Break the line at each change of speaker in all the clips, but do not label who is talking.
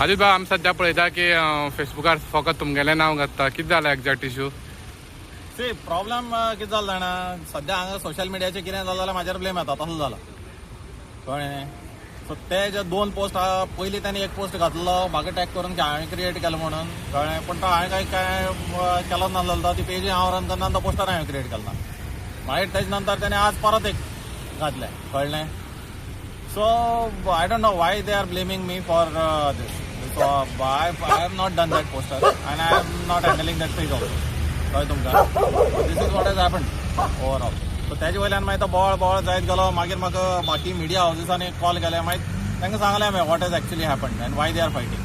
आदित भाऊ, आमी सध्या पळयता की फेसबुकार फकत तुमगेलें नांव घातता. कितें जाला एक्झॅक्ट इशू?
सी, प्रॉब्लेम कितें जालें जाणा, सद्या हांगा सोशल मिडियाचेर कितें जालें जाल्यार म्हाजेर ब्लेम येता, तसो जाला, कळ्ळें? सो ते जे दोन पोस्ट आहा, पयलीं तांणी एक पोस्ट घातलो म्हाका टॅग करून की हांवें क्रिएट केलो म्हणून, कळ्ळें? पूण तो हांवें कांय काय केलो नासलो. तो ती पेजी हांव रन करना, तो पोस्टर हांवें क्रिएट केलो ना. मागीर तेजे नंतर ताणें आज परत एक घातलें, कळ्ळें? So I don't know why they are blaming me for this. So I have not done that poster and I am not handling that page also. कळ्ळें तुमकां? This is what has happen overall. So तेजे वयल्यान मागीर तो बोवाळ बोवाळ जायत गेलो. मागीर म्हाका बाकी मिडिया हावजीसांनी कॉल केले. मागीर तांकां सांगलें हांवें what has actually happen and why they are fighting.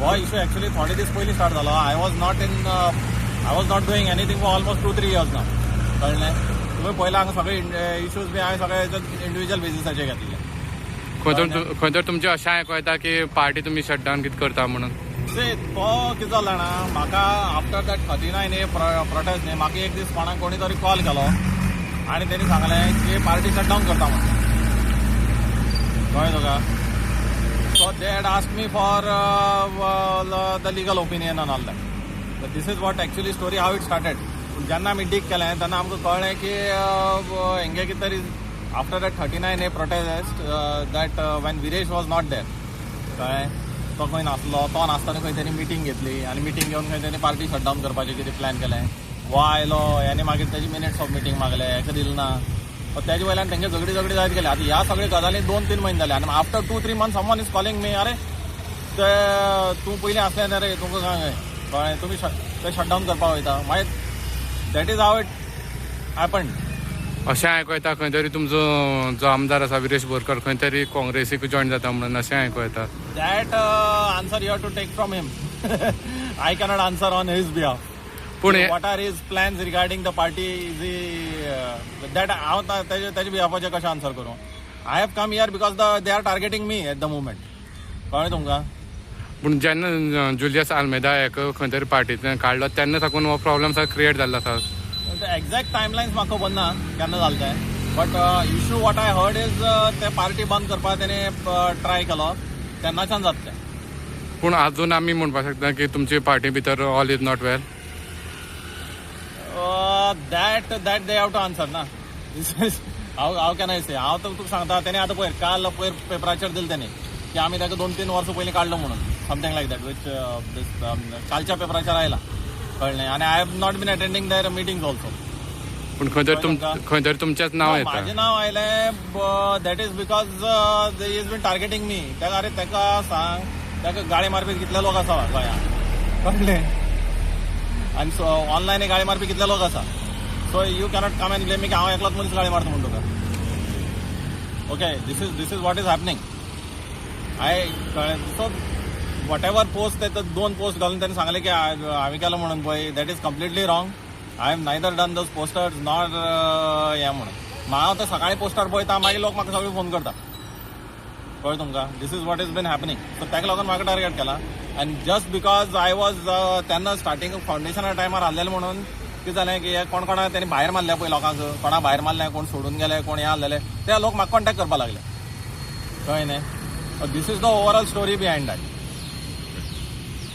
हो इशू एक्चुअली थोडे दीस पयलीं स्टार्ट जालो. I was not doing anything for almost 2-3 years ना, कळ्ळें? तुमी पयला हांगा सगळे इश्यूज बी हांवें सगळे इंडिविज्युअल बेजिसाचेर घेतलेले.
खंय तर तुमचें अशें आयको येता की पार्टी तुमी शटडावन कितें करता म्हणून.
सी, तो कितें जालें जाणा, म्हाका after that 39A protest न्ही, म्हाका एक दीस कोणाक कोणी तरी कॉल केलो आनी तेणी सांगलें की पार्टी शटडावन करता म्हणून, कळ्ळें तुका? So they had ask me for the legal opinion and all that. This is what actually story, how it started. पूण जेन्ना आमी डीग केलें तेन्ना आमकां कळ्ळें की हेंगे कितें तरी after that 39A protest, that when Viresh was not there, कळ्ळें, तो खंय नासलो. तो नासतना खंय तेणी मिटींग घेतली आनी मिटींग घेवन खंय तेणी पार्टी शटडावन करपाचें कितें प्लॅन केलें. हो आयलो आनी मागीर तेजी मिनिट्स ऑफ मिटींग मागले, हेका दिलें ना. तेजे वयल्यान तेंचे झगडी झगडी जायत गेले. आतां ह्या सगळे गजाली 2-3 म्हयने जाले आनी after 2-3 month someone is calling me, "अरे, ते तूं पयलीं आसलें न्ही रे, तुमकां काय कळ्ळें, तुमी ते शटडावन करपाक वयता." मागीर that is how it happen.
अशें आयको येता खंय तरी तुमचो जो आमदार आसा विरेश बोरकर खंय तरी काँग्रेसीक जॉयन जाता म्हणून, अशें आयको येता.
That answer you have to take from him. I cannot answer on his behalf.
पूण
What are his plans regarding the party that हांव तेजे बिहाफाचेर कशें आन्सर करूं? I have come here because they are targeting me at the moment, कळ्ळें तुमकां?
पूण जेन्ना Julius Almeida हेका खंय तरी पार्टींतल्यान काडलो तेन्ना साकून हो प्रॉब्लम सगळो क्रिएट जाल्लो आसा.
एक्झॅक्ट टायमलायन्स म्हाका खबर ना केन्ना जालें तें, but issue what I heard is ते पार्टी बंद करपाक तेणे ट्राय केलो तेन्नाच्यान जाता तें.
पूण अजून आमी म्हणपाक शकता की तुमचे पार्टी भितर all is not well?
That they have to answer ना. How can I say? हांव तर तुका सांगता, तेणे आतां पयर काल पयर पेपराचेर दिलें तेणी की आमी ताका 2-3 वर्सां पयलीं काडलो म्हणून, something like that, which this कालच्या पेपराचेर आयला, कळ्ळें? आनी I have not been attending their meetings also.
पूण खंय तरी तुमचेंच नांव येता.
माझें नांव आयलें, that is because he's been targeting me. ताका, अरे, ताका सांग, ताका गाळी मारपी कितले लोक आसा गोंयांत, कळ्ळें? आनी सो ऑनलायन गाळी मारपी कितले लोक आसा. So you cannot come and blame मी की हांव एकलोच मनीस गाळी मारता म्हणून तुका. Okay, this is what is happening. I कळ्ळें? सो what ever post, ते दोन पोस्ट घालून त्यांनी सांगले की हांवें केलो म्हणून पळय, that is completely wrong. I have neither done those posters nor हें म्हणून. हांव ते सकाळी पोस्टर पळयता, मागीर लोक म्हाका सगळे फोन करता, कळ्ळें तुमकां? This is what is been happening. So ताका लागून म्हाका टार्गेट केला आनी जस्ट because I was तेन्ना स्टार्टींग फावंडेशना टायमार आहलेलें म्हणून कितें जालें की हे कोण कोणाक तेणी भायर मारले पळय लोकांक, कोणा भायर मारले, कोण सोडून गेले, कोण हें आहलेले, ते लोक म्हाका कॉन्टेक्ट करपाक लागले, कळ्ळें न्ही? This is the overall story behind that.